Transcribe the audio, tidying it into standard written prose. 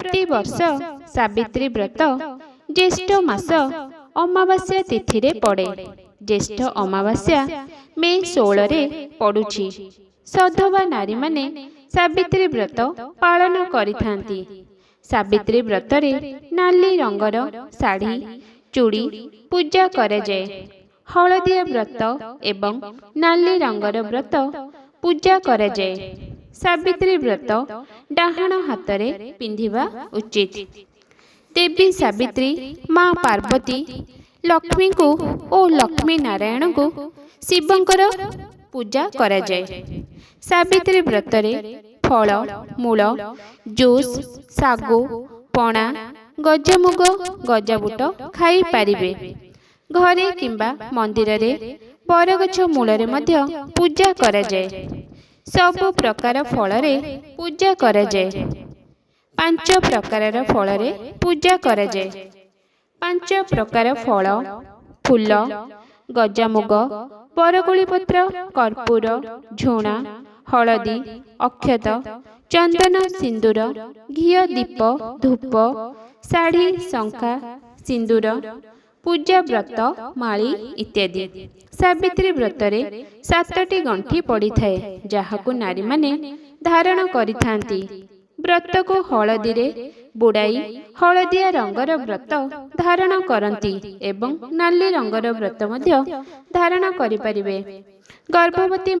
ପ୍ରତିବର୍ଷ ସାବିତ୍ରୀ ବ୍ରତ ଜ୍ୟେଷ୍ଠ ମାସ ଅମାବାସ୍ୟା ତିଥିରେ ପଡ଼େ। ଜ୍ୟେଷ୍ଠ ଅମାବାସ୍ୟା ମେ 16ରେ ପଡ଼ୁଛି। ସଧବା ନାରୀମାନେ ସାବିତ୍ରୀ ବ୍ରତ ପାଳନ କରିଥାନ୍ତି। ସାବିତ୍ରୀ ବ୍ରତରେ ନାଲି ରଙ୍ଗର ଶାଢ଼ୀ, ଚୁଡ଼ି ପୂଜା କରାଯାଏ। ହଳଦିଆ ବ୍ରତ ଏବଂ ନାଲି ରଙ୍ଗର ବ୍ରତ ପୂଜା କରାଯାଏ। ସାବିତ୍ରୀ ବ୍ରତ ଡାହାଣ ହାତରେ ପିନ୍ଧିବା ଉଚିତ। ଦେବୀ ସାବିତ୍ରୀ, ମା ପାର୍ବତୀ, ଲକ୍ଷ୍ମୀଙ୍କୁ ଓ ଲକ୍ଷ୍ମୀ ନାରାୟଣଙ୍କୁ, ଶିବଙ୍କର ପୂଜା କରାଯାଏ। ସାବିତ୍ରୀ ବ୍ରତରେ ଫଳ, ମୂଳ, ଜୁସ୍, ଶାଗୁ, ପଣା, ଗଜାମୁଗ, ଗଜାବୁଟ ଖାଇପାରିବେ। ଘରେ କିମ୍ବା ମନ୍ଦିରରେ ବରଗଛ ମୂଳରେ ମଧ୍ୟ ପୂଜା କରାଯାଏ। ସବୁ ପ୍ରକାର ଫଳରେ ପୂଜା କରାଯାଏ। ପାଞ୍ଚ ପ୍ରକାରର ଫଳରେ ପୂଜା କରାଯାଏ। ପାଞ୍ଚ ପ୍ରକାର ଫଳ, ଫୁଲ, ଗଜାମୁଗ, ବରକୋଳି ପତ୍ର, କର୍ପୂର, ଝୁଣା, ହଳଦୀ, ଅକ୍ଷତ, ଚନ୍ଦନ, ସିନ୍ଦୁର, ଘିଅ ଦୀପ, ଧୂପ, ଶାଢ଼ୀ, ଶଙ୍ଖା, ସିନ୍ଦୁର, ପୂଜା ବ୍ରତ ମାଳି ଇତ୍ୟାଦି। ସାବିତ୍ରୀ ବ୍ରତରେ ସାତଟି ଗଣ୍ଠି ପଡ଼ିଥାଏ, ଯାହାକୁ ନାରୀମାନେ ଧାରଣ କରିଥାନ୍ତି। ବ୍ରତକୁ ହଳଦୀରେ ବୁଡ଼ାଇ ହଳଦିଆ ରଙ୍ଗର ବ୍ରତ ଧାରଣ କରନ୍ତି ଏବଂ ନାଲି ରଙ୍ଗର ବ୍ରତ ମଧ୍ୟ ଧାରଣ କରିପାରିବେ। ଗର୍ଭବତୀ